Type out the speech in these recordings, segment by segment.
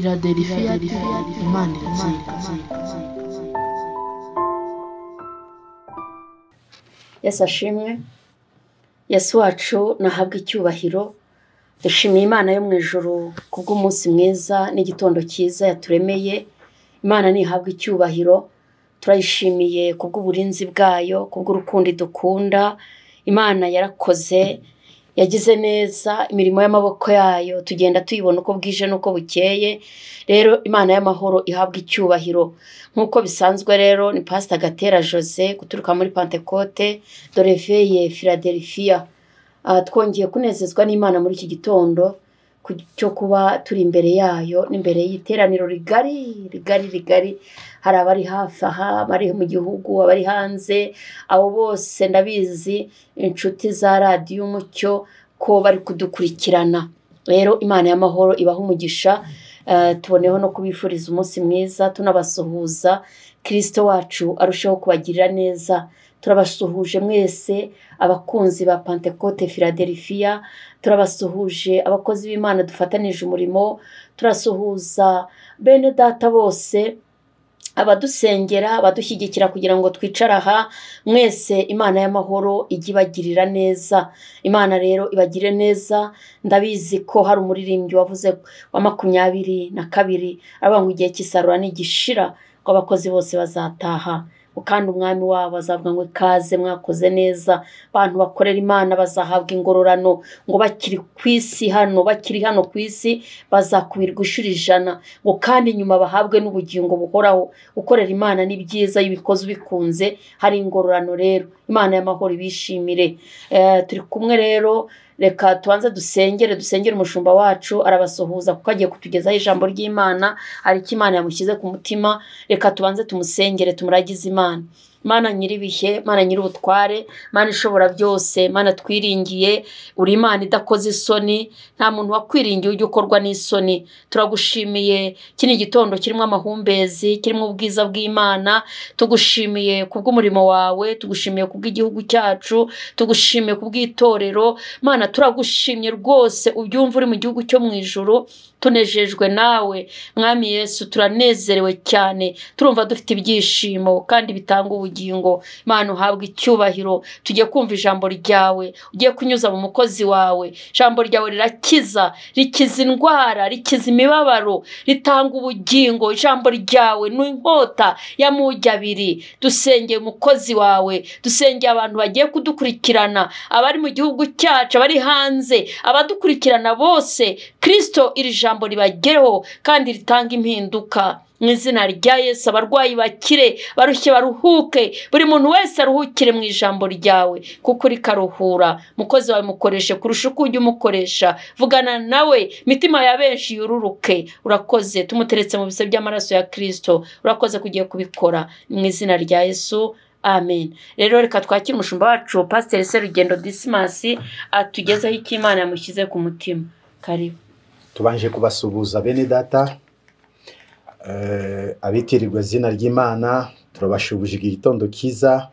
Philadelphia Imana iratsinda. Yesu ashimwe, Yesu wacu nahabwe icyubahiro. Dushimiye Imana yo mu ijuru kubw'umunsi mwiza n'igitondo cyiza yaturemeye. Imana ntihabwe icyubahiro, turayishimiye kubw'uburinzi bwayo, kubw'urukundo idukunda. Imana yarakoze, yagize neza, imirimo y'amaboko yayo tugenda tuyibona uko bwije n'uko bukeye. Rero Imana y'amahoro ihabwa icyubahiro. Nk'uko bisanzwe rero ni Pastor Gatera Jose guturuka muri Pentecote de Réveil Philadelphia. Twongeye kunezezwa n'Imana muri iki gitondo cyo kuba turi imbere yayo n'imbere y'iteraniro rigari rigari rigari. Hari abari hafi aha, abari mu gihugu, abari hanze, abo bose ndabizi, inshuti za radiyo Umucyo ko bari kudukurikirana. Rero Imana y'amahoro ibaha umugisha. Tuboneho no kubifuriza umunsi mwiza, tunabasuhuza. Kristo wacu arushaho kubagirira neza. Turabasuhuje mwese abakunzi ba Pentecote Philadelphia, turabasuhuje abakozi b'Imana dufatanije umurimo, turasuhuza bene data bose abadusengera, abadushyigikira kugira ngo twicare aha. Mwese Imana y'amahoro ijye ibagirira neza. Imana rero ibagire neza. Ndabizi ko hari umuririmbyi wavuze wa 22 avuga ngo igihe cy'isarura nigishira ngo abakozi bose bazataha, kandi umwami wabo azavuga ngo ikaze mwakoze neza. Abantu bakorera Imana bazahabwa ingororano, ngo bakiri ku isi hano, bakiri hano ku isi bazakubirwa inshuro 100, ngo kandi nyuma bahabwe n'ubugingo buhoraho. Gukorera Imana ni byiza, iyo ubikoze ubikunze hari ingororano. Rero Imana y'amahoro ibishimire. Turi kumwe rero, reka tubanze dusengere, dusengere umushumba wacu, arabasuhuza kuko agiye kutugezaho ijambo ry'Imana, hari icyo Imana yamushyize ku mutima. Reka tubanze tumusengere, tumuragize Imana. Mana nyiribihe, Mana nyir'ubutware, Mana ishobora byose, Mana twiringiye, uri Imana idakoze isoni, nta muntu wakwiringiye ujya ukorwa n'isoni. Turagushimiye kino gitondo kirimo amahumbezi, kirimo ubwiza bw'Imana. Tugushimiye kubw'umurimo wawe, tugushimiye kubw'igihugu cyacu, tugushimiye kubw'itorero. Mana turagushimye rwose, ubyumva uri mu gihugu cyo mu ijuru. Tunejejwe nawe Mwami Yesu, turanezerewe cyane, turumva dufite ibyishimo kandi bitanga ubugingo. Imana uhabwe icyubahiro. Tugiye kumva ijambo ryawe, ugiye kunyuza mu mukozi wawe. Ijambo ryawe rirakiza, rikiza indwara, rikiza imibabaro, ritanga ubugingo. Ijambo ryawe ni inkota y'amugi abiri. Dusengeye umukozi wawe, dusengeye abantu bagiye kudukurikirana, abari mu gihugu cyacu, abari hanze, abadukurikirana bose. Kristo iri jambo ribagereho kandi ritanga impinduka mu izina rya Yesu. Abarwayi bakire, barushye baruhuke, buri muntu wese aruhukire mu ijambo ryawe kuko rikaruhura. Mukozi wawe mukoreshe kurusha uko ujya umukoresha, vugana nawe, imitima ya benshi yururuke. Urakoze, tumuteretse mu bise by'amaraso ya Kristo. Urakoze kugiye kubikora mu izina rya Yesu, amen. Rero reka twakire umushumba wacu Pastor Serugendo Dismas atugezeho icyo Imana yamushyize ku mutima. Karibu. Tubanje kubasuhuza bene data, abitirirwa izina ry'Imana, turabashubuje igitondo cyiza.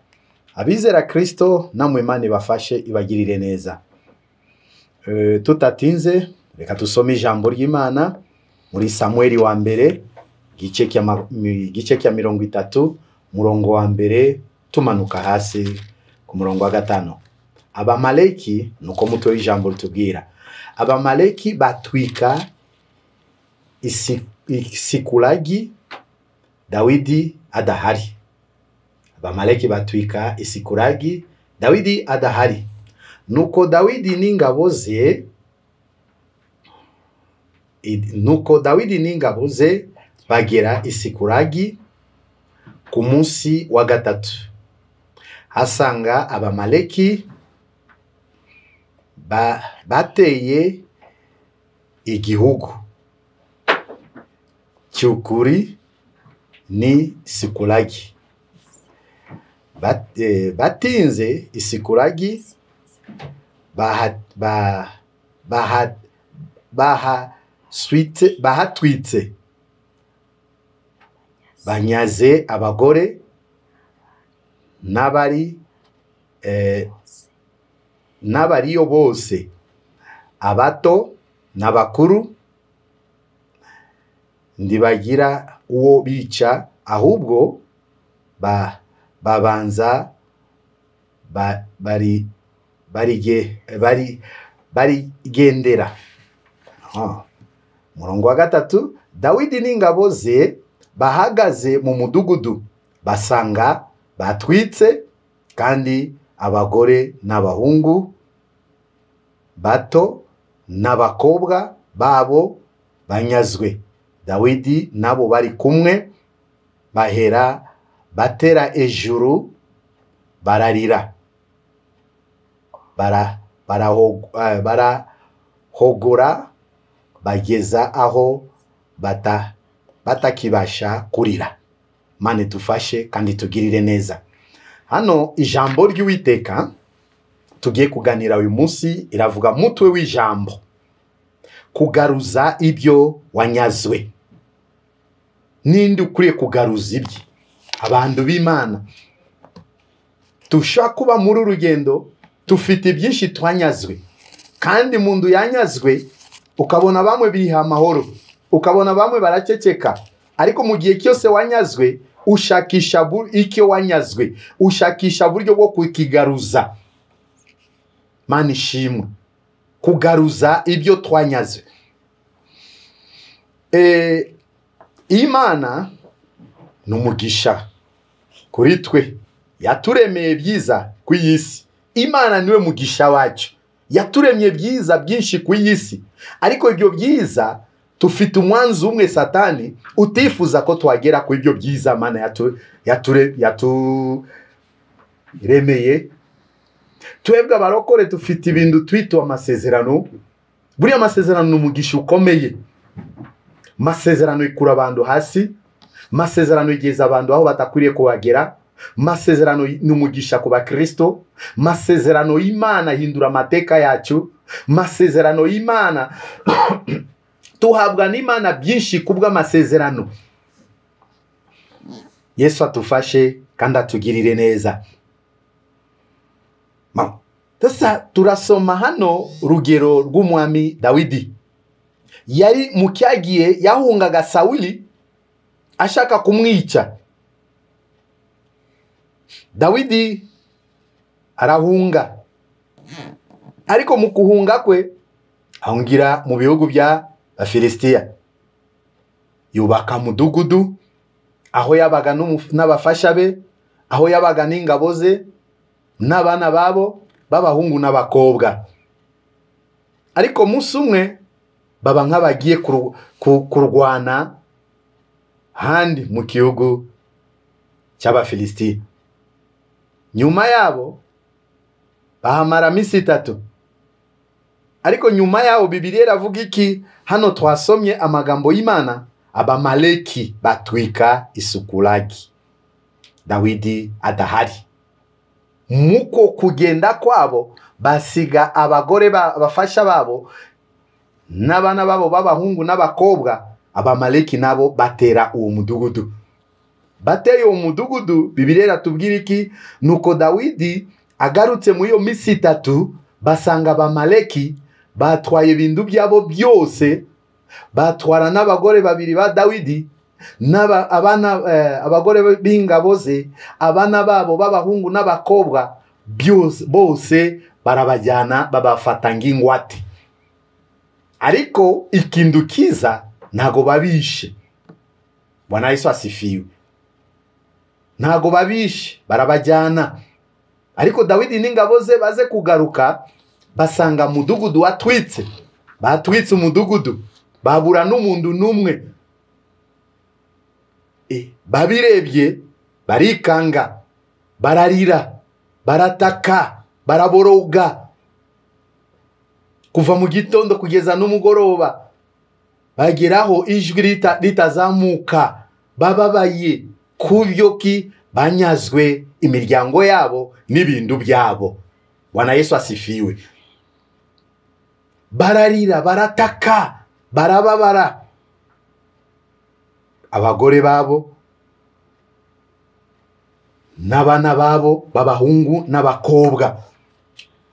Abizera Kristo namwe Imana ibafashe ibagirire neza. Tutatinze reka tusome ijambo ry'Imana muri Samueli wa mbere gice cya 30 murongo wa mbere tumanuka hasi ku murongo wa 5. Abamaleki, nuko mutwe w'ijambo rutubwira, Abamaleki batwika Isikulagi Dawidi adahari. Abamaleki batwika Isikulagi Dawidi adahari. Nuko Dawidi n'ingabo ze, bagera Isikulagi ku munsi wa 3. Hasanga Abamaleki bateye igihugu cy'ukuri ni Sikulagi. Batinze Isikulagi bahatwitse, banyaze abagore n'abari n'abariyo bose, abato n'abakuru, Ndibagira uwo bica, ahubwo babanza barigendera. Murongo wa 3, Dawidi n'ingabo ze bahagaze mu mudugudu, basanga batwitse kandi abagore n'abahungu bato n'abakobwa babo banyazwe. Dawidi nabo bari kumwe bahera batera ejuru bararira, barahogora bageza aho batakibasha kurira. Mane tufashe kandi tugirire neza. Hano ijambo ry'Uwiteka tugiye kuganira uyu munsi iravuga mutwe w'ijambo kugaruza ibyo wanyazwe. Ninde ukwiye kugaruza ibye? Abantu b'Imana tushaka kuba muri urugendo tufite byinshi twanyazwe, kandi mundu yanyazwe ukabona bamwe biha amahoro, ukabona bamwe baraceceka, ariko mu gihe cyose wanyazwe ushakisha icyo wanyazwe, ushakisha buryo bwo kukigaruza. Mana ishimwe, kugaruza ibyo twanyazwe. Imana ni umugisha kuri twe, yaturemeye byiza ku isi. Imana niwe mugisha wacu, yaturemye byiza byinshi ku isi, ariko ibyo byiza tufite umwanzi umwe Satani utifuza ko twagera ku ibyo byiza Mana yaturemeye. Twebwe abarokore tufite ibintu twitwa amasezerano. Buriya amasezerano ni umugisha ukomeye. Masezerano ikura abantu hasi, masezerano igeza abantu aho batakwiriye kuhagera, masezerano ni umugisha ku bakristo, masezerano y'Imana hindura amateka yacu, masezerano y'Imana tuhabwa n'Imana byinshi kubw'amasezerano. Yesu atufashe kandi atugirire neza. Sasa turasoma hano rugero rw'umwami Dawidi. Yari mu cyagiye yahungaga Sawuli ashaka kumwica. Dawidi arahunga, ariko mu kuhunga kwe ahungira mu bihugu bya Filistia. Yubaka mudugudu aho yabaga n'abafasha be, aho yabaga n'ingabo ze n'abana babo b'abahungu n'abakobwa. Ariko munsi umwe baba nk'abagiye kurwana handi mu gihugu cy'Abafilistia. Nyuma yabo bahamara minsi 3. Ariko nyuma yabo Bibiliya iravuga iki? Hano twasomye amagambo y'Imana, Abamaleki batwika isukulagi Dawidi adahari. Muko kugenda kwabo basiga abagore bafasha babo n'abana babo b'abahungu n'abakobwa. Abamaleki nabo batera uwo mudugudu. Bateye uwo mudugudu, Bibiliya iratubwira iki? Nuko Dawidi agarutse muri iyo minsi 3 basanga Abamaleki batwaye ibintu byabo byose, batwara n'abagore babiri ba Dawidi, abana abagore b'ingabo ze, abana babo b'abahungu n'abakobwa bose barabajyana babafata ng'ingwate. Ariko ikintu kiza ntago babishe. Bwana Yesu asifiwe. Ntago babishe, barabajyana. Ariko Dawidi n'ingabo ze baze kugaruka basanga mudugudu watwitse. Batwitse umudugudu, babura n'umuntu n'umwe. Babirebye barikanga, bararira, barataka, baraboroga kuva mu gitondo kugeza n'umugoroba. Bageraho ijwi ritazamuka, bababaye kubyo ki banyazwe imiryango yabo n'ibintu byabo. Bwana Yesu asifiwe. Bararira, barataka, barababara. Abagore babo n'abana babo b'abahungu n'abakobwa.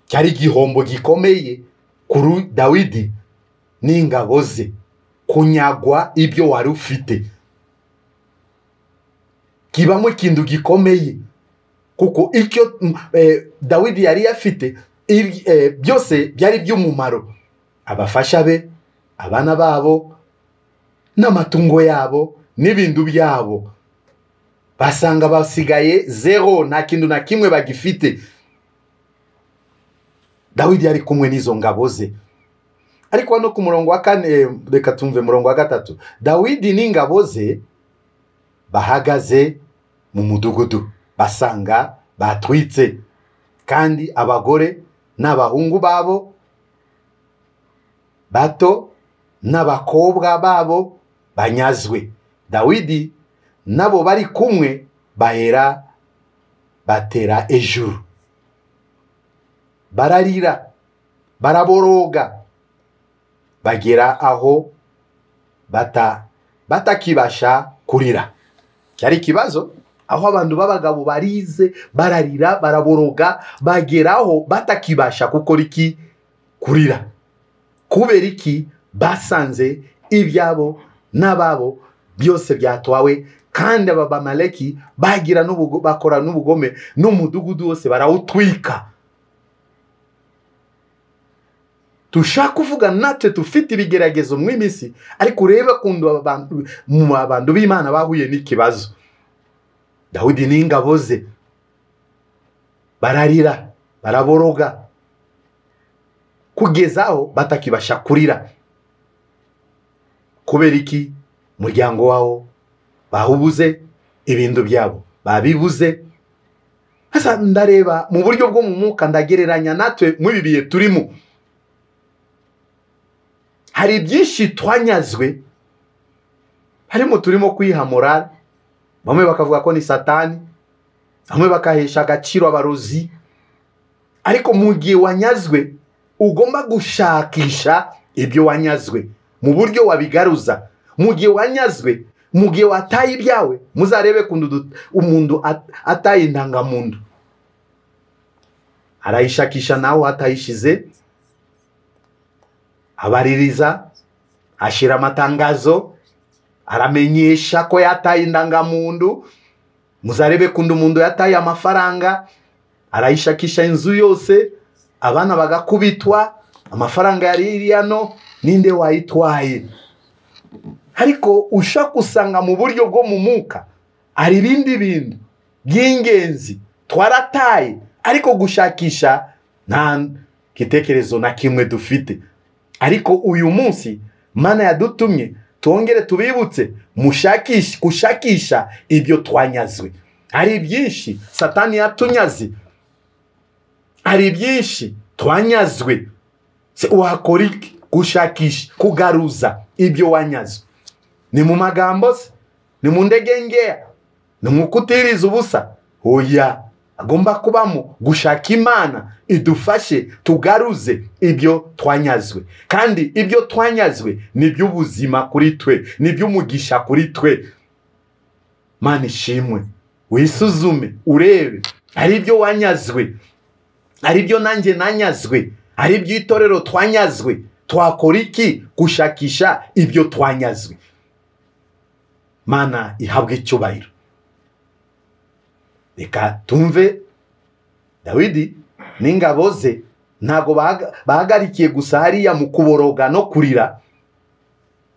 Cyari igihombo gikomeye kuri Dawidi n'ingabo ze. Kunyagwa ibyo wari ufite kibamo ikintu gikomeye, kuko icyo Dawidi yari afite byose byari by'umumaro. Abafasha be, abana babo, n'amatungo yabo, n'ibintu byabo, basanga basigaye zero, nta kintu na kimwe bagifite. Dawidi yari kumwe n'izo ngabo ze. Ariko hano ku murongo wa 4, reka tumve murongo wa 3. Dawidi n'ingabo ze bahagaze mu mudugudu, basanga batwitse, kandi abagore n'abahungu babo bato n'abakobwa babo banyazwe. Dawidi nabo bari kumwe bahera batera ejuru, bararira, baraboroga, bagera aho batakibasha kurira. Cyari ikibazo aho abantu b'abagabo barize, bararira, baraboroga, bageraho batakibasha gukora iki? Kurira. Kubera iki? Basanze ibyabo n'ababo byose byatwawe, kandi aba Bamaleki bagira bakora n'ubugome, n'umudugudu wose barawutwika. Tushaka kuvuga natwe tufite ibigeragezo mu iminsi, ariko urebe kundu abantu b'Imana bahuye n'ikibazo. Dawidi n'ingabo ze bararira, baraboroga, kugeza aho batakibasha kurira. Kubera iki? Umuryango wawo bahubuze, ibintu byabo babibuze. Hasa ndareba mu buryo bwo mu mwuka, ndagereranya natwe muri ibi bihe turimo. Hari byinshi twanyazwe, harimo turimo kwiha morale, bamwe bakavuga ko ni Satani, bamwe bakahesha agaciro abarozi. Ariko mu gihe wanyazwe ugomba gushakisha ibyo wanyazwe mu buryo wabigaruza. Mu gihe wanyazwe, mu gihe wataye ibyawe, muzarebe kundu umuntu ataye indangamuntu, arayishakisha nawe atayishize, abaririza, ashira amatangazo, aramenyesha ko yataye indangamuntu. Muzarebe kundu umuntu yataye amafaranga, arayishakisha inzu yose, abana bagakubitwa, amafaranga yari iriyano, ninde wayitwaye? Ariko ushaka usanga mu buryo bwo mu mwuka ari ibindi bintu by'ingenzi twarataye, ariko gushakisha nta gitekerezo na kimwe dufite. Ariko uyu munsi Mana yadutumye twongere tubibutse, mushakishe, gushakisha ibyo twanyazwe. Hari byinshi Satani yatunyaze, hari byinshi twanyazwe. Se wakora iki? Gushakisha, kugaruza ibyo wanyazwe. Ni mu magambo se? Ni mu ndegengea? Ni mu kutiriza ubusa? Oya, agomba kubamo gushaka Imana idufashe tugaruze ibyo twanyazwe. Kandi ibyo twanyazwe ni iby'ubuzima kuri twe, ni iby'umugisha kuri twe. Mana ishimwe, wisuzume urebe ari ibyo wanyazwe, ari ibyo nanjye nanyazwe, ari iby'itorero twanyazwe. Twakora iki gushakisha ibyo twanyazwe? Mana ihabwe icyubahiro. Reka tumve Dawidi n'ingabo ze ntago bahagarikiye gusa hariya mu kuboroga no kurira,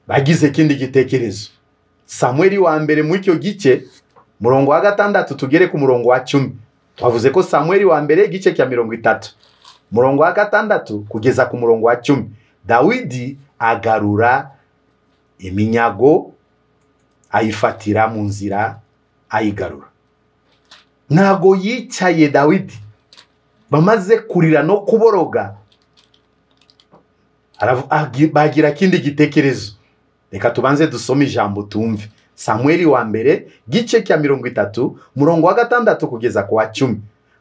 bagize ikindi gitekerezo. Samweli wa mbere mu icyo gice murongo wa 6 tugere ku murongo wa 10. Twavuze ko Samweli wa mbere igice cya 30 murongo wa 6 kugeza ku murongo wa 10. Dawidi agarura iminyago ayifatira mu nzira ayigarura. Ntago yicaye Dawidi, bamaze kurira no kuboroga bagira kindi gitekerezo. Reka tubanze dusome ijambo tumve. Samweli wa mbere gice cya 30 murongo wa 6 kugeza ku wa 10.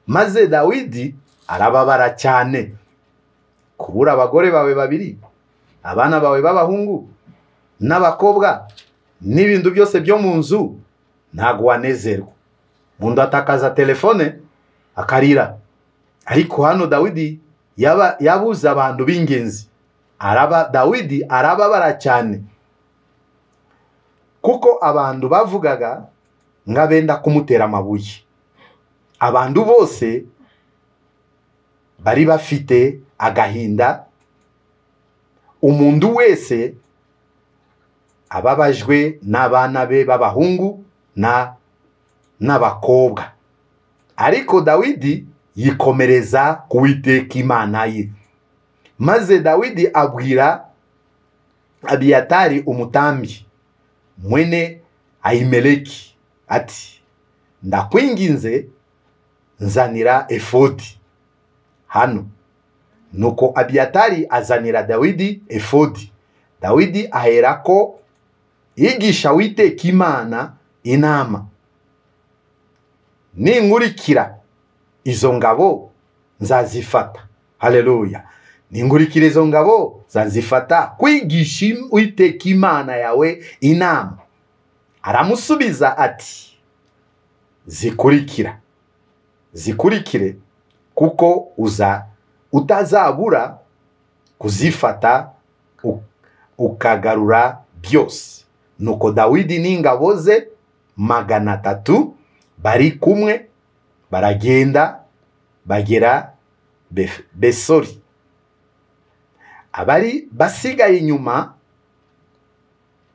Maze Dawidi arababara cyane kubura abagore bawe babiri, abana bawe b'abahungu n'abakobwa n'ibintu byose byo mu nzu, ntago wanezerwa. Umuntu atakaza telefone akarira. Ariko hano Dawidi yabuze abantu b'ingenzi. Dawidi arababara cyane. Kuko abantu bavugaga nk'abenda kumutera amabuye. Abantu bose bari bafite agahinda, umuntu wese ababajwe n'abana be b'abahungu n'abakobwa. Ariko Dawidi yikomereza ku Uwiteka Imana ye. Maze Dawidi abwira Abiyatari umutambyi mwene Ahimeleki ati, ndakwinginze nzanira efodi hano. Nuko Abiyatari azanira Dawidi efodi. Dawidi aherako yigisha Uwiteka Imana inama, ninkurikira izo ngabo nzazifata. Haleluya. Ninkurikira izo ngabo nzazifata, kwigisha Uwiteka Imana yawe inama. Aramusubiza ati, zikurikire kuko utazabura kuzifata ukagarura byose. Nuko Dawidi n'ingabo ze 300 bari kumwe baragenda bagera Besori. Abari basigaye inyuma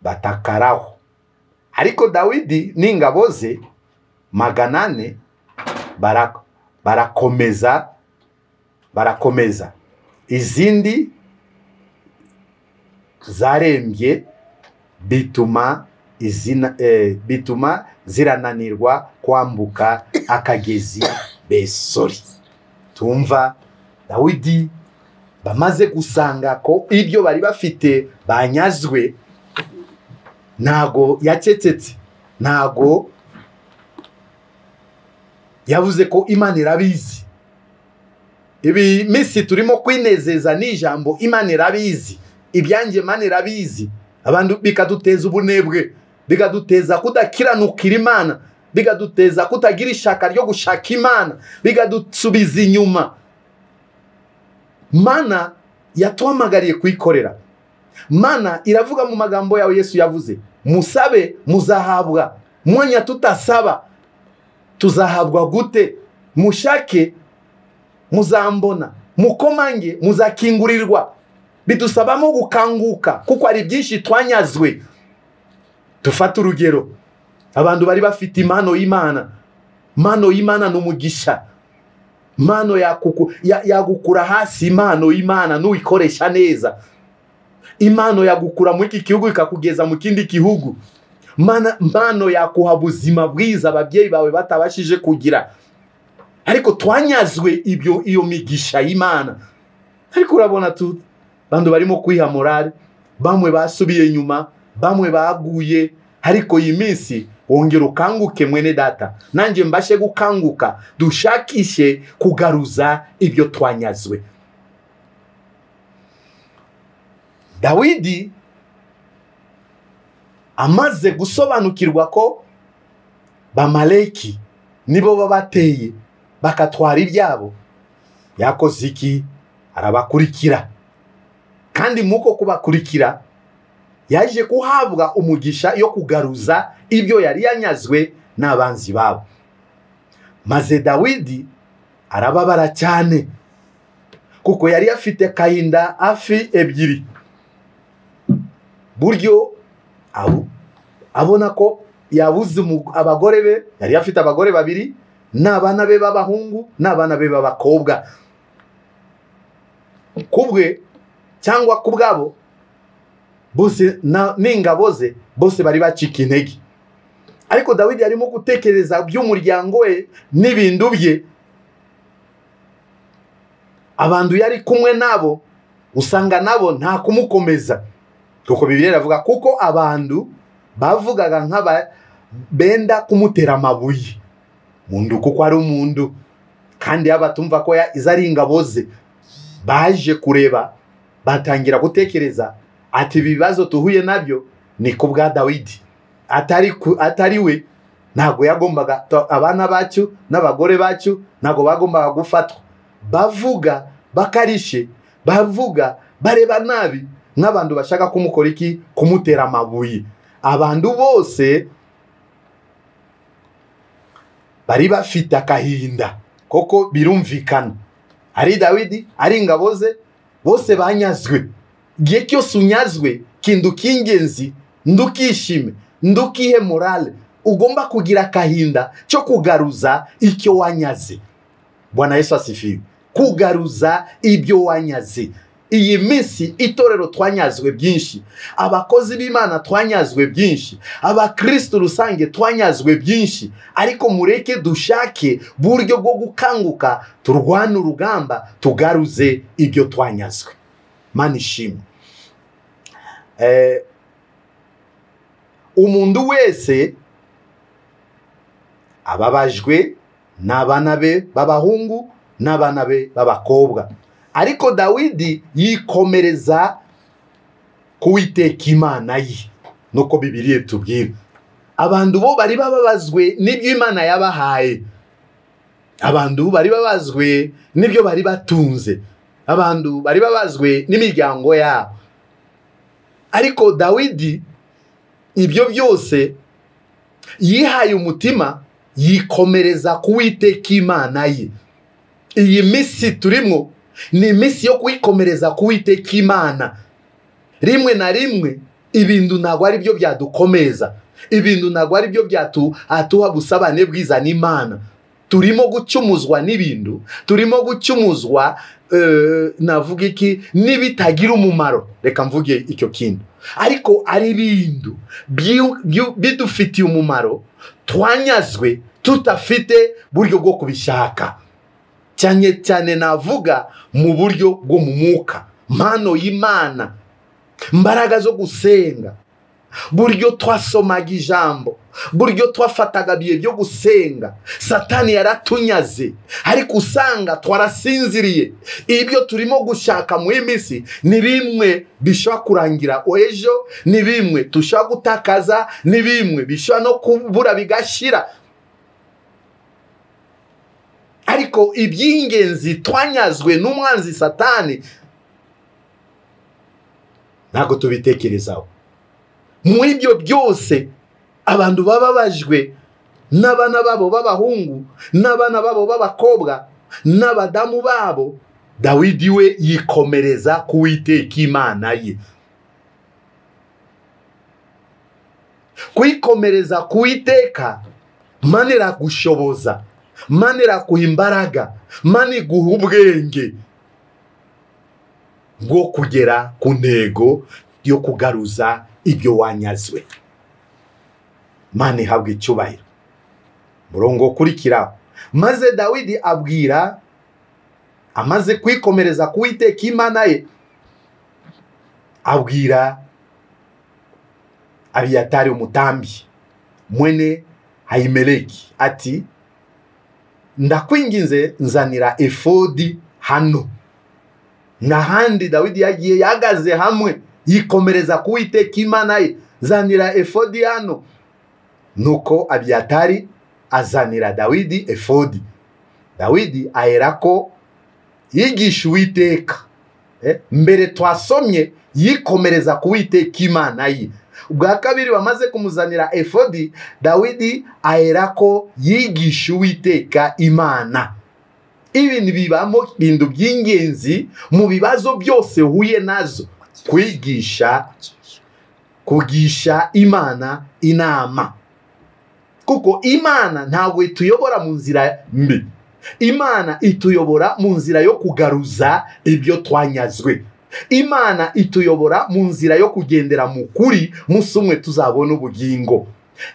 batakaraho. Ariko Dawidi n'ingabo ze 400 barakomeza. Izindi zarembye bituma zirananirwa kwambuka akagezi Besori. Tumva Dawidi bamaze gusanga ko ibyo bari bafite banyazwe, ntago yacecetse, ntago yavuze ko Imana irabizi. Ibi minsi turimo kwinezeza n'ijambo Imana irabizi, ibyanjye Imana irabizi. Abantu bikaduteza ubunebwe, bikaduteza kudakiranukira Imana, bikaduteza kutagira ishaka ryo gushaka Imana, bikadusubiza inyuma. Mana yatuhamagariye kuyikorera. Mana iravuga mu magambo yawe Yesu yavuze, musabe muzahabwa. Mwanya tutasaba tuzahabwa gute? Mushake muzambona, mukomange muzakingurirwa. Bidusabamo gukanguka kuko ari byinshi twanyazwe. Tufate urugero, abantu bari bafite impano y'Imana. Impano y'Imana n'umugisha. Impano yagukura hasi, impano y'Imana nuyikoresha neza. Impano yagukura muri iki gihugu ikakugeza mu kindi gihugu. Impano yakuha ubuzima bwiza ababyeyi bawe batabashije kugira. Ariko twanyazwe ibyo iyo migisha y'Imana. Ariko urabona bantu barimo kwiha morale, bamwe basubiye inyuma, bamwe baguye. Ariko iyi minsi wongera ukanguke mwene data, nanjye mbashe gukanguka, dushakishe kugaruza ibyo twanyazwe. Dawidi amaze gusobanukirwa ko Bamaleki nibo babateye bakatwara ibyabo, yakoze iki? Arabakurikira. Kandi muko kubakurikira yaje kuhabwa umugisha yo kugaruza ibyo yari yanyazwe n'abanzi babo. Maze Dawidi arababara cyane kuko yari afite kahinda afi ebyiri. Buryo abona ko yabuze abagore be, yari afite abagore babiri n'abana be b'abahungu n'abana be b'abakobwa. Kubwe cyangwa kubwabo bose n'ingabo ze bose bari bacika intege. Ariko Dawidi arimo gutekereza by'umuryango we n'ibintu bye. Abantu yari kumwe nabo usanga nabo nta kumukomeza. Kuko Bibiliya iravuga kuko abantu bavugaga nk'aba benda kumutera amabuye. Mundu kuko ari umundu, kandi abatumva ko izari ingabo ze baje kureba batangira gutekereza ati ibibazo tuhuye nabyo ni ku bwa Dawidi. Atari we ntago yagombaga, abana bacu n'abagore bacu ntago bagombaga gufatwa. Bavuga bakarishe, bavuga bareba nabi nk'abantu bashaka kumukora iki? Kumutera amabuye. Abantu bose bari bafite akahinda koko birumvikana, ari Dawidi ari ingabo ze bose banyazwe. Igihe cyose unyazwe kintu cy'ingenzi, ndukishime, ndukihe morale, ugomba kugira akahinda cyo kugaruza icyo wanyaze. Bwana Yesu asifiwe. Kugaruza ibyo wanyaze. Iyi minsi itorero twanyazwe byinshi, abakozi b'Imana twanyazwe byinshi, abakristo rusange twanyazwe byinshi, ariko mureke dushake buryo bwo gukanguka, turwane urugamba, tugaruze ibyo twanyazwe. Mana ishimwe. Umuntu wese ababajwe n'abana be b'abahungu n'abana be b'abakobwa, ariko Dawidi yikomereza kuwiteka Imana ye. Nuko Bibiliya tubwira, abantu bo bari bababazwe n'ibyo Imana yabahaye, abantu bari babazwe n'ibyo bari batunze, abantu bari babazwe n'imiryango yabo, ariko Dawidi ibyo byose yihaye umutima, yikomereza kuwiteka Imana ye. Iyi minsi turimo ni iminsi yo kwikomereza kuwiteka Imana. Rimwe na rimwe ibintu ntabwo ari byo byadukomeza, ibintu ntabwo ari byo byatuha busabane bwiza n'Imana. Turimo gucumuzwa n'ibintu, turimo gucumuzwa navuga iki, n'ibitagira umumaro, reka mvuge icyo kintu, ariko ari ibintu bidufitiye umumaro twanyazwe tutafite buryo bwo kubishaka. Cyane cyane navuga mu buryo bwo mu mwuka, mpano y'Imana, mbaraga zo gusenga, buryo twasomaga ijambo, buryo twafataga biye byo gusenga. Satani yaratunyaze, ariko usanga twarasinziriye. Ibyo turimo gushaka mu minsi ni bimwe bishobora kurangira ejo, ni bimwe tushobora gutakaza, ni bimwe bishobora no kubura bigashira. Ariko iby'ingenzi twanyazwe n'umwanzi Satani ntabwo tubitekerezaho. Mu ibyo byose abantu bababajwe n'abana babo b'abahungu n'abana babo b'abakobwa n'abadamu babo, Dawidi we yikomereza kuwiteka Imana ye. Kwikomereza kuwiteka, Mana iragushoboza, Mana iraguha imbaraga, Mana iguha ubwenge bwo kugera ku ntego yo kugaruza ibyo wanyazwe. Mana ihabwe icyubahiro. Murongo ukurikiraho, maze Dawidi abwira, amaze kwikomereza kuwiteka Imana ye, abwira Abiyatari umutambi mwene Ahimeleki ati, ndakwinginze nzanira efodi hano. N'ahandi Dawidi yagiye yagaze hamwe yikomereza kuwiteka Imana ye, zanira efodi hano. Nuko Abiyatari azanira Dawidi efodi. Dawidi aherako yigisha Uwiteka. Mbere twasomye yikomereza kuwiteka Imana ye. Ubwa kabiri bamaze kumuzanira efodi, Dawidi aherako yigisha Uwiteka Imana. Ibi bibamo ibintu by'ingenzi mu bibazo byose uhuye nazo, kwigisha, kugisha Imana inama. Kuko Imana ntabwo ituyobora mu nzira mbi, Imana ituyobora mu nzira yo kugaruza ibyo twanyazwe. Imana ituyobora mu nzira yo kugendera mu kuri, musi umwe tuzabona ubugingo.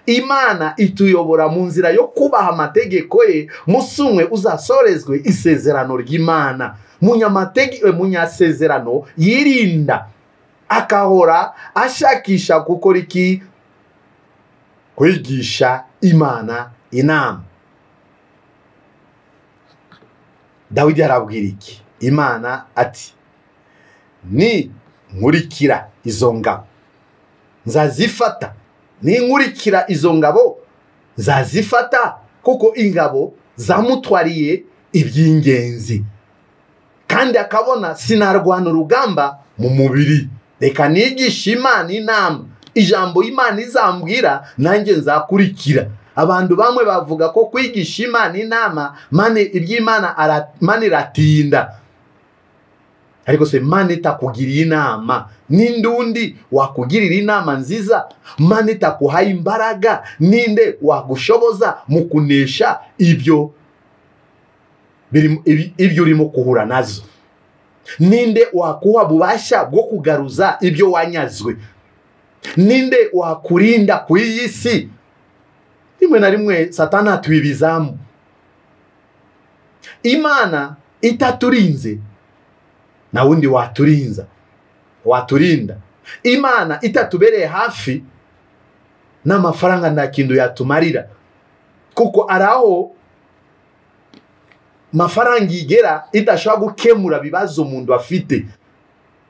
Imana ituyobora mu nzira yo kubaha amategeko ye, musi umwe uzasorezwe isezerano ry'Imana. Munyasezerano yirinda, akahora ashakisha gukora iki? Kwigisha Imana inama. Dawidi arabwira iki Imana ati, ni nkurikira izo ngabo nzazifata, ni nkurikira izo ngabo nzazifata, kuko ingabo zamutwariye iby'ingenzi, kandi akabona sinarwana urugamba mu mubiri, reka nigishe Imana inama. Ijambo Imana izambwira nanjye nzakurikira. Abantu bamwe bavuga ko kwigisha Imana inama, mane iby'Imana mane iratinda. Ariko se Imana itakugiriye inama, ninde undi wakugirira inama nziza? Imana itakuhaye imbaraga, ninde wagushoboza mu kunesha ibyo urimo kuhura nazo? Ninde wakuha bubasha bwo kugaruza ibyo wanyazwe? Ninde wakurinda ku iyi si? Rimwe na rimwe Satani atwibizamu. Imana itaturinze na wundi waturinza, waturinda. Imana itatubereye hafi n'amafaranga nta kintu yatumarira, kuko araho mafaranga igera idashobora gukemura bibazo umuntu afite.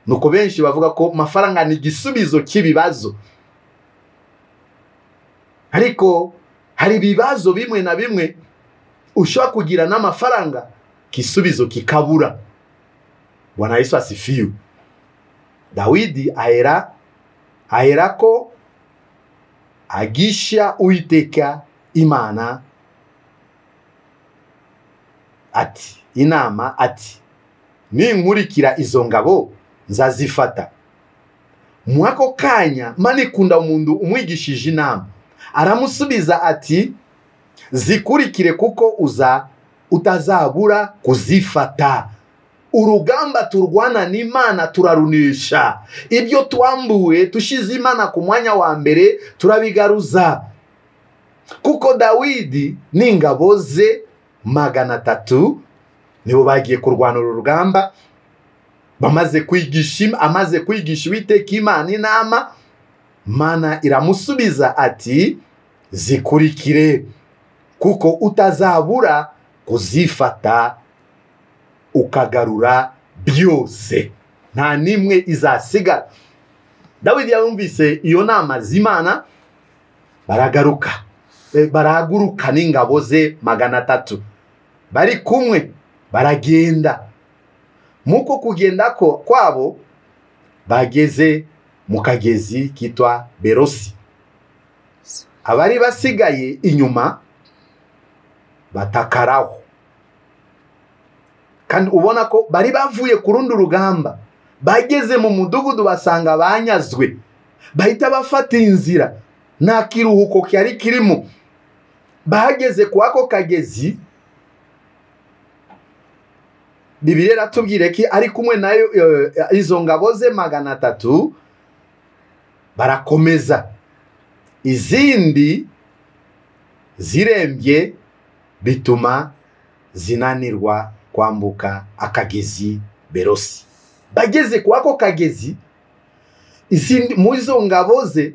Nuko benshi bavuga ko mafaranga ni igisubizo cy'ibibazo, ariko hari ibibazo bimwe na bimwe ushobora kugira n'amafaranga kisubizo kikabura. Bwana Yesu asifiwe. Dawidi aherako agisha Uwiteka Imana ati inama ati ninkurikira izo ngabo nzazifata. Mwako kanya manikunda umuntu umwigishije inama aramusubiza ati zikurikire kuko utazabura kuzifata. Urugamba turwana n'Imana turarunisha. Ibyo twambuwe tushize Imana ku mwanya wa mbere turabigaruza. Kuko Dawidi n'ingabo ze 300 nibo bagiye kurwana urugamba, bamaze kwigisha, amaze kwigisha Uwiteka Imana inama, Mana iramusubiza ati zikurikire kuko utazabura kuzifata ukagarura byose, nta nimwe izasigara. Dawidi yumvise iyo nama z'Imana, baragaruka, barahaguruka n'ingabo ze 300 bari kumwe, baragenda. Muko kugenda kwabo bageze mu kagezi kitwa Berosi. Abari basigaye inyuma batakaraho. Kandi ubona ko bari bavuye ku rundi rugamba, bageze mu mudugudu basanga banyazwe, bahita bafata inzira, nta kiruhuko cyari kirimo. Bageze ku ako kagezi, Bibiliya iratubwira ko ari kumwe nayo izo ngabo ze 300, barakomeza. Izindi zirembye bituma zinanirwa kwambuka akagezi Berosi. Bageze ku ako kagezi, izindi muri izo ngabo ze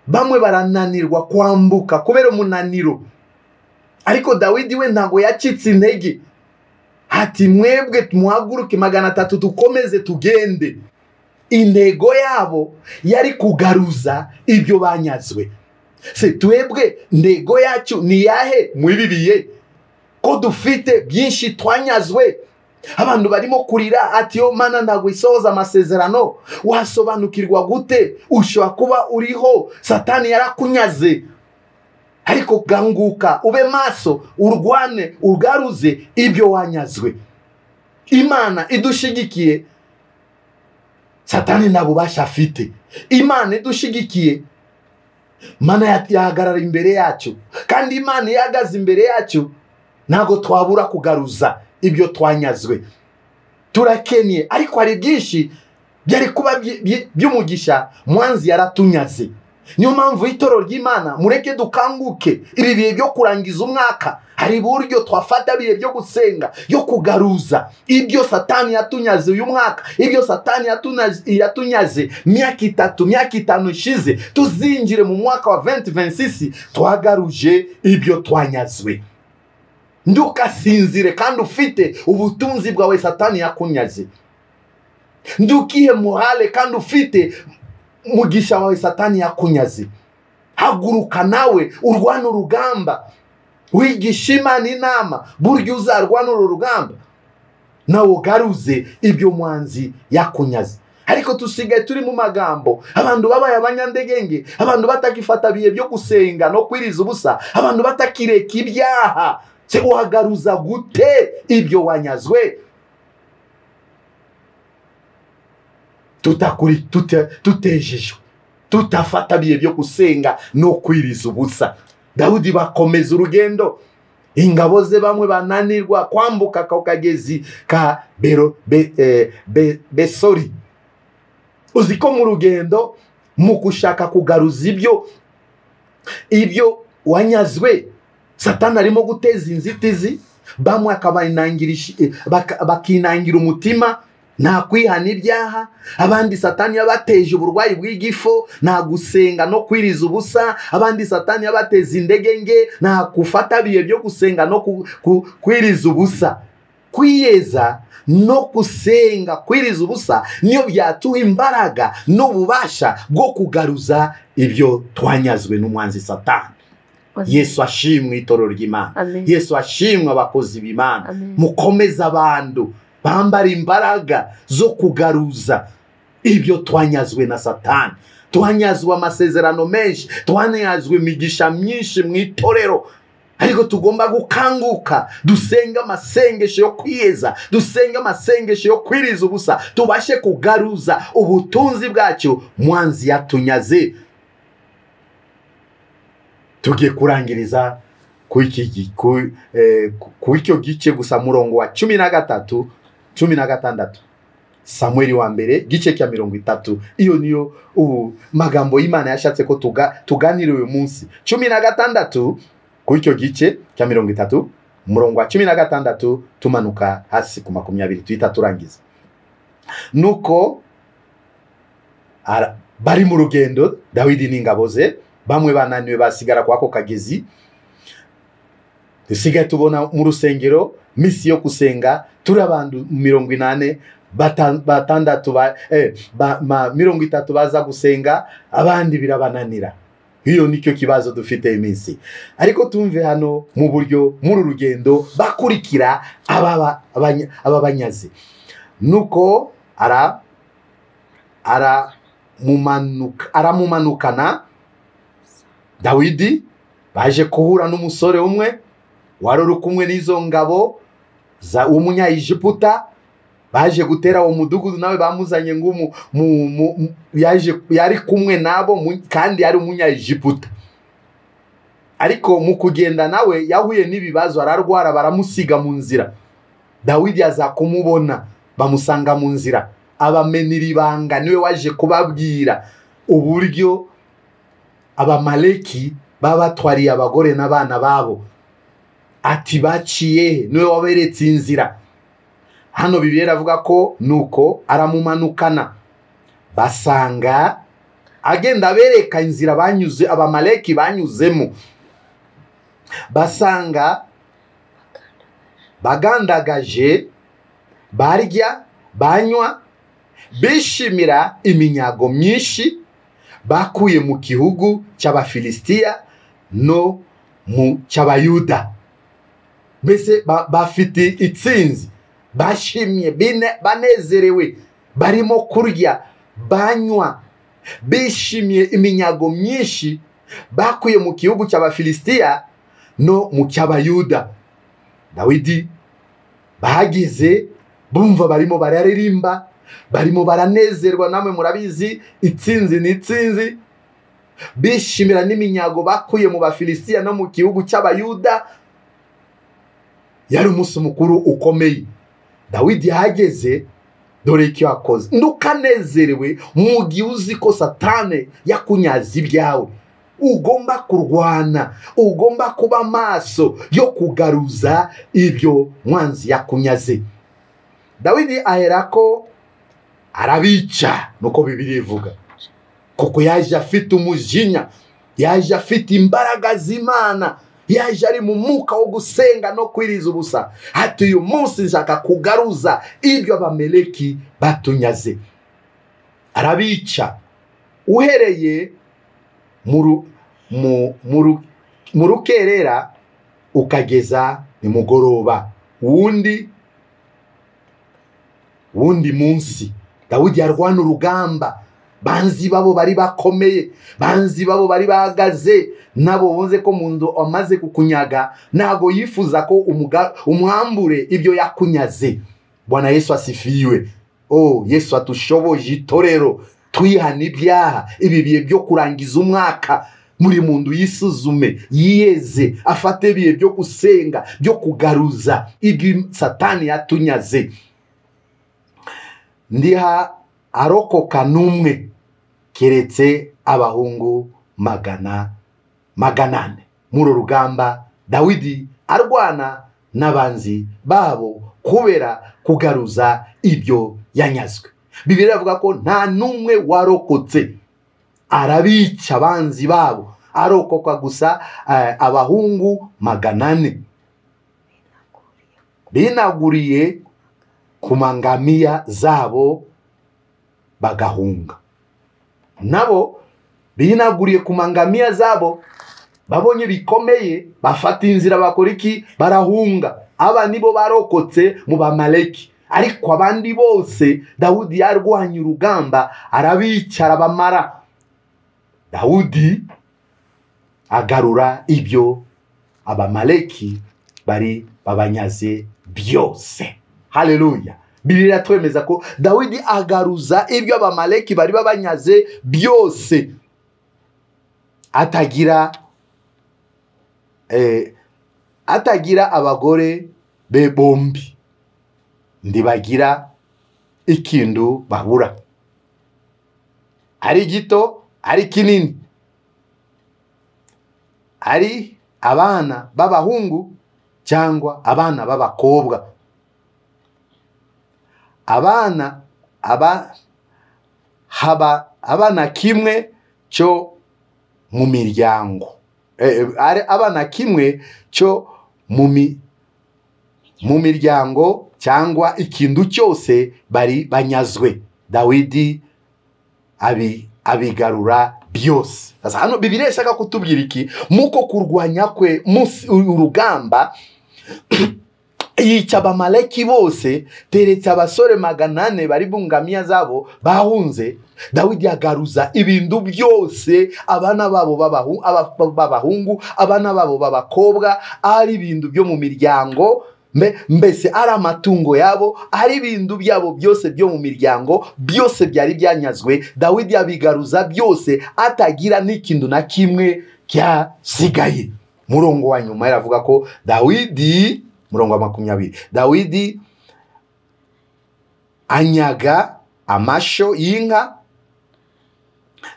bamwe barananirwa kwambuka kubera umunaniro. Ariko Dawidi we ntago yacitse intege, ati mwebwe muhaguruke 300 dukomeze tugende. Intego yabo yari kugaruza ibyo banyazwe. Se twebwe intego yacu ni yahe mwibibiye ko dufite byinshi twanyazwe? Abantu barimo kurira ati yo Mana ntabwo isohoza amasezerano. Wasobanukirwa gute? Ushobora kuba uriho Satani yarakunyaze, ariko ganguka ube maso, urwane, ugaruze ibyo wanyazwe. Imana idushigikiye, Satani nta bubasha afite. Imana idushigikiye, Mana yahagarara imbere yacu. Kandi Imana ihagaze imbere yacu, ntago twabura kugaruza ibyo twanyazwe. Turakeniye, ariko hari byinshi byari kuba by'umugisha mwanzi yaratunyaze. Niyo mpamvu itorero ry'Imana mureke dukanguke. Ibi bihe byo kurangiza umwaka hari buryo twafata bihe byo gusenga, yo kugaruza ibyo Satani yatunyaze uyu mwaka, ibyo Satani yatunyaze myaka 3, myaka 5 ishize. Tuzinjire mu mwaka wa 2026 twagaruje ibyo twanyazwe. Ndukasinzire kandi ufite ubutunzi bwawe Satani yakunyaze. Ndukihe morale kandi ufite mugisha wawe Satani yakunyaze. Haguruka nawe urwana urugamba, wigisha Imana inama buryo uzarwana uru rugamba, nawe ugaruze ibyo mwanzi yakunyaze. Ariko tusigaye turi mu magambo, abantu babaye abanyandegenge, abantu batakifata bihe byo gusenga no kwiriza ubusa, abantu batakireka ibyaha. Se uhagaruza gute ibyo wanyazwe? Tutejejwe, tutafata bihe byo gusenga no kwiriza ubusa. Dawudi bakomeza urugendo, ingabo ze bamwe bananirwa kwambuka ako kagezi ka Besori. Uzi ko mu rugendo mu gushaka kugaruza ibyo wanyazwe, Satani arimo guteza inzitizi, bamwe bakinangira umutima, nta kwihana ibyaha. Abandi Satani yabateje uburwayi bw'igifo, nta gusenga no kwiriza ubusa. Abandi Satani yabateza indege nge, nta gufata bihe byo gusenga no kwiriza ubusa. Kwiyeza no gusenga kwiriza ubusa niyo byatuha imbaraga n'ububasha bwo kugaruza ibyo twanyazwe n'umwanzi Satani. Yesu ashimwe itorero ry'Imana. Yesu ashimwe abakozi b'Imana. Mukomeze abantu bambara imbaraga zo kugaruza ibyo twanyazwe na Satani. Twanyazwe amasezerano menshi, twanyazwe imigisha myinshi mu itorero, ariko tugomba gukanguka, dusenga amasengesho yo kwiyeza, dusenga amasengesho yo kwiriza ubusa, tubashe kugaruza ubutunzi bwacu mwanzi yatunyaze. Tugiye kurangiriza ku icyo gice gusa, murongo wa 13 16 Samueli wa mbere gice cya 30. Iyo niyo ubu magambo y'Imana yashatse ko tuganire uyu munsi. 16 ku icyo gice cya 30 murongo wa 16 tumanuka hasi ku 20 tuhita turangiza. Nuko bari mu rugendo, Dawidi n'ingabo ze, bamwe bananiwe basigara kwa ako kagezi. Dusigaye tubona mu rusengero misi yo gusenga turi abantu 80, 6 30 baza gusenga, abandi birabananira. Iyo nicyo kibazo dufite iminsi. Ariko tumve hano mu buryo muri rugendo bakurikira aba banyazi. Nuko aramumanukana Dawidi, baje kuhura n'umusore umwe wari uri kumwe n'izo ngabo za umunyaegiputa. Baje gutera uwo mudugudu, nawe bamuzanye ngo yari kumwe nabo kandi yari umunyaegiputa. Ariko mu kugenda nawe yahuye n'ibibazo, ararwara, baramusiga mu nzira. Dawidi aza kumubona, bamusanga mu nzira, abamenira ibanga. Niwe waje kubabwira uburyo Abamaleki babatwariye abagore n'abana babo. Ati baciye, niwe waberetse inzira. Hano Bibiliya iravuga ko nuko aramumanukana, basanga agenda abereka inzira banyuze, Abamaleki banyuzemo. Basanga bagandagaje, barya, banywa, bishimira iminyago myinshi bakuye mu gihugu cy'Abafilisitiya no mu cy'Abayuda. Mbese bafite itsinzi, bashimye, banezerewe, barimo kurya, banywa, bishimiye iminyago myinshi bakuye mu gihugu cy'Abafilisitiya no mu cy'Abayuda. Dawidi bahageze bumva barimo bararirimba, barimo baranezerwa, namwe murabizi itsinzi ni itsinzi. Bishimira n'iminyago bakuye mu Bafilisitiya no mu gihugu cy'Abayuda. Yari umunsi mukuru ukomeye. Dawidi yahageze, dore icyo yakoze. Ntukanezerewe mu gihe uzi ko Satani yakunyaze ibyawe. Ugomba kurwana, ugomba kuba maso yo kugaruza ibyo mwanzi yakunyaze. Dawidi aherako arabica, nuko Bibiliya ivuga, kuko yaje afite umujinya, yaje afite imbaraga z'Imana, yaje ari mu mwuka wo gusenga no kwiriza ubusa. Ati uyu munsi nshaka kugaruza ibyo Abameleki batunyaze. Arabica uhereye mu rukerera ukageza nimugoroba wundi munsi. Dawidi yarwana urugamba, banzi babo bari bakomeye, banzi babo bari bahagaze, nabo bonze ko mundu amaze kukunyaga ntago yifuza ko umwambure ibyo yakunyaze. Bwana Yesu asifiwe. Oh, Yesu atushoboje itorero twihana ibyaha, ibi bihe byo kurangiza umwaka muri mundu yisuzume, yiyeze, afate ibihe byo gusenga, byo kugaruza ibyo Satani yatunyaze. Ndiha arokoka n'umwe keretse abahungu 400. Muri rugamba Dawidi arwana n'abanzi babo kubera kugaruza ibyo yanyazwe. Bibiliya ivuga ko nta n'umwe warokotse, arabica abanzi babo, arokoka gusa abahungu 400 binaguriye ku mangamiya zabo bagahunga. Nabo binaguriye ku mangamiya zabo, babonye bikomeye, bafata inzira bakora iki? Barahunga. Aba nibo barokotse mu Bamaleki, ariko abandi bose Dawudi yarwanye urugamba arabicara bamara. Dawudi agarura ibyo Abamaleki bari babanyaze byose. Haleluya. Bibiliya twemeza ko Dawidi agaruza ibyo Abamaleki bari babanyaze byose, atagira abagore be bombi, ndibagira ikindu babura, ari gito ari kinini, ari abana b'abahungu cyangwa abana b'abakobwa, abana abana kimwe cyo mu miryango, abana kimwe cyo mu miryango cyangwa ikintu cyose bari banyazwe. Dawidi abigarura byose. Hano Bibiliya ishaka kutubwira iki? Muko kurwanya kwe urugamba yica Abamaleki bose, teretse abasore 400 bari bungamiya zabo bahunze. Dawidi agaruza ibintu byose, abana babo b'abahungu, abana babo b'abakobwa, ari ibintu byo mu miryango, mbese ari amatungo yabo, ari ibintu byabo byose byo mu miryango, byose byari byanyazwe. Dawidi abigaruza byose, atagira n'ikintu na kimwe cyasigaye. Murongo wa nyuma yaravuga ko Dawidi, murongo wa 20, Dawidi anyaga amasho y'inka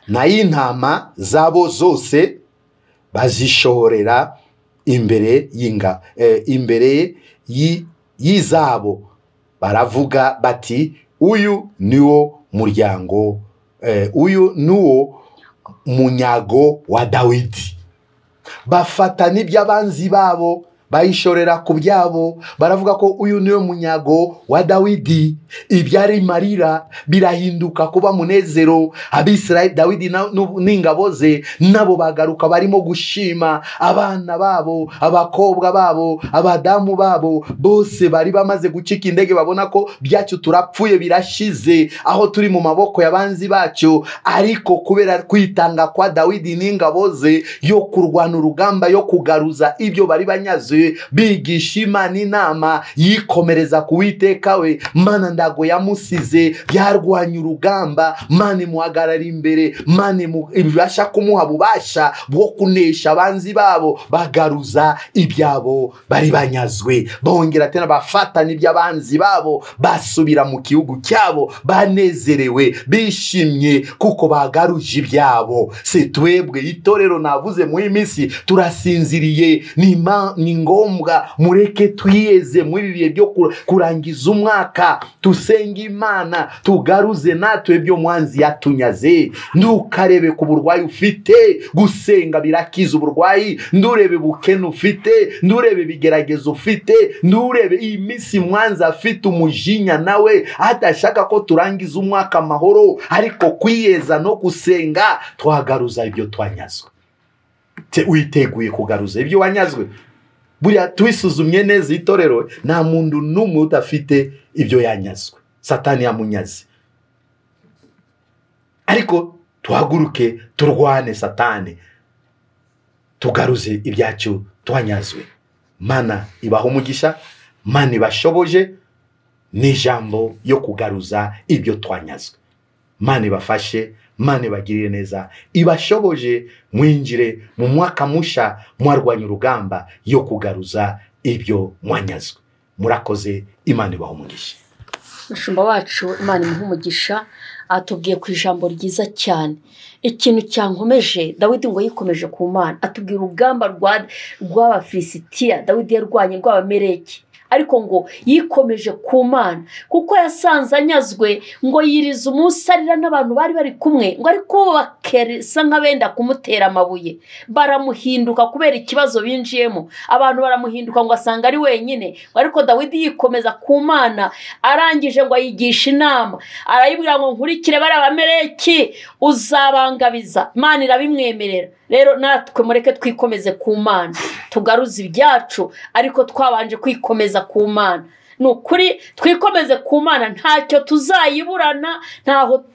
n'ay'intama zabo zose, bazishorera imbere y'inga, imbere y'izabo, baravuga bati uyu niwo muryango, uyu niwo munyago wa Dawidi. Bafata n'iby'abanzi babo bayishorera ku byabo, baravuga ko uyu niwe munyago wa Dawidi. Ibyari marira birahinduka kuba munezero. Abisirayeli, Dawidi n'ingabo ze nabo bagaruka barimo gushima. Abana babo, abakobwa babo, abadamu babo bose bari bamaze gucika indege, babona ko byacu turapfuye birashize, aho turi mu maboko y'abanzi bacu. Ariko kubera kwitanga kwa Dawidi n'ingabo ze yo kurwana urugamba, yo kugaruza ibyo bari banyaze, bigisha Imana inama, yikomereza kuwiteka we. Mana ndago yamusize, yarwanya urugamba, Mana imuhagarara imbere, Mana ibasha kumuha bubasha bwo kunesha abanzi babo, bagaruza ibyabo bari banyazwe. Bongera tena bafata n'iby'abanzi babo, basubira mu gihugu cyabo banezerewe, bishimye kuko bagaruje ibyabo. Se twebwe itorero navuze mu iminsi turasinziriye, ni ngombwa mureke twiyeze muri ibihe byo kurangiza umwaka, tusenge Imana, tugaruze natwe ibyo mwanzi yatunyaze. Ntukarebe ku burwayi ufite, gusenga birakiza uburwayi. Ndurebe bukene ufite, ndurebe bigeragezo ufite, ndurebe iyi minsi mwanzi afite umujinya nawe adashaka ko turangiza umwaka amahoro, ariko kwiyeza no gusenga twagaruza ibyo twanyazwe. Witeguye kugaruza ibyo wanyazwe? Buriya twisuzumye neza itorero, nta muntu n'umwe udafite ibyo yanyazwe. Satani yamunyaze. Ariko tuhaguruke turwane Satani, tugaruze ibyacu twanyazwe. Mana ibaha umugisha, Mana ibashoboje n'ijambo yo kugaruza ibyo twanyazwe. Mana ibafashe, Mana ibagirire neza, ibashoboje mwinjire mu mwaka musha mwarwanya urugamba yo kugaruza ibyo mwanyazwe. Murakoze, Imana ibaha umugisha. Mushumba wacu Imana imuhe umugisha, atubwiye ku ijambo ryiza cyane. Ikintu cyankomeje, Dawidi ngo yikomeje ku Mana, atubwira urugamba rw'Abafilisitiya Dawidi yarwanye rw'Abameleki, ariko ngo yikomeje ku Mana kuko yasanze anyazwe, ngo yiriza umunsi arira n'abantu bari bari kumwe, ngo ariko bakesa nk'abenda kumutera amabuye, baramuhinduka kubera ikibazo binjiyemo, abantu baramuhinduka ngo asanga ari wenyine. Ariko Dawidi yikomeza ku Mana, arangije ngo ayigisha inama, arayibwira ngo nkurikire bari Abameleki uzabangabiza. Imana irabimwemerera. Rero natwe mureke twikomeze ku Mana, tugaruze ibyacu, ariko twabanje kwikomeza ku Mana. Ni ukuri twikomeze ku Mana, ntacyo tuzayiburana,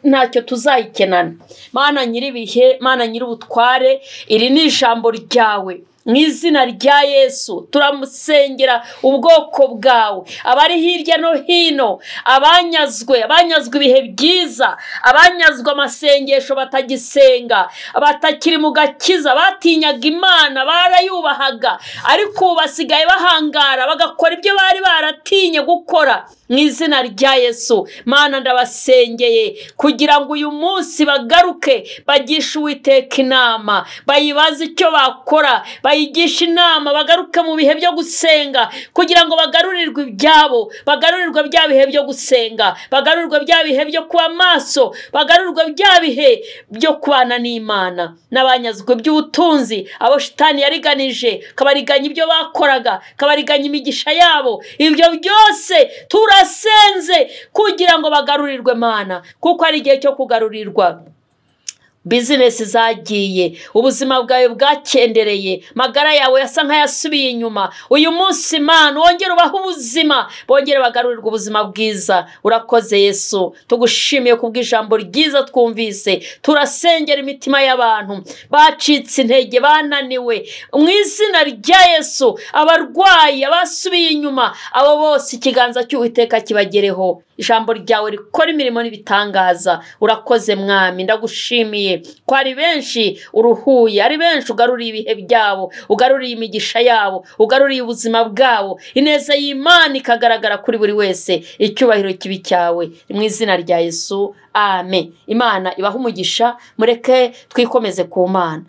ntacyo tuzayikenana. Mana nyiribihe, Mana nyir'ubutware, iri ni ijambo ryawe. Mu izina rya Yesu turamusengera ubwoko bwawe, abari hirya no hino, abanyazwe ibihe byiza, abanyazwe amasengesho batagisenga, batakiri mu gakiza, batinyaga Imana, barayubahaga, ariko ubu basigaye bahangara bagakora ibyo bari baratinye gukora. Mu izina rya Yesu Mana ndabasengeye kugira ngo uyu munsi bagaruke, bagishe Uwiteka inama, bayibaze icyo bakora, bayigisha inama, bagaruke mu bihe byo gusenga kugira ngo bagarurirwe ibyabo, bagarurirwe bya bihe byo gusenga, bagarurirwe bya bihe byo kuba maso, bagarurirwe bya bihe byo kubana n'Imana. N'abanyazwe by'ubutunzi, abo shitani yariganije, kabariganya ibyo bakoraga, kabariganya imigisha yabo, ibyo byose turasenze kugira ngo bagarurirwe Mana, kuko ari igihe cyo kugarurirwa. Bizinesi zagiye, ubuzima bwawe bwakendereye, magara yawe yasa nk'ayasubiye inyuma. Uyu munsi Mana wongere ubahe ubuzima, bongere bagarurirwe ubuzima bwiza. Urakoze Yesu, tugushimiye kubw'ijambo ryiza twumvise. Turasengera imitima y'abantu bacitse intege, bananiwe, mu izina rya Yesu. Abarwayi, abasubiye inyuma, abo bose ikiganza cy'Uwiteka kibagereho. Ijambo ryawe rikora imirimo n'ibitangaza. Urakoze Mwami, ndagushimiye ko ari benshi uruhuye, ari benshi ugaruriye ibihe byabo, ugaruriye imigisha yabo, ugaruriye ubuzima bwabo. Ineza y'Imana ikagaragara kuri buri wese. Icyubahiro kibi cyawe, mu izina rya Yesu, amen. Imana ibahe umugisha, mureke twikomeze ku Mana.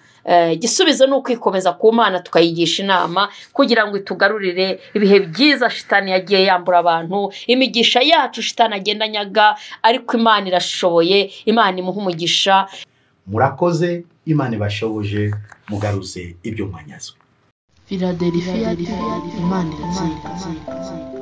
Igisubizo ni ukwikomeza ku Mana, tukayigisha inama kugira ngo itugarurire ibihe byiza shitani yagiye yambura abantu, imigisha yacu shitani agenda anyaga, ariko Imana irashoboye. Imana imuhe umugisha. Murakoze, Imana ibashoboje mugaruze ibyo mwanyazwe. Philadelphia, Imana iratsinda.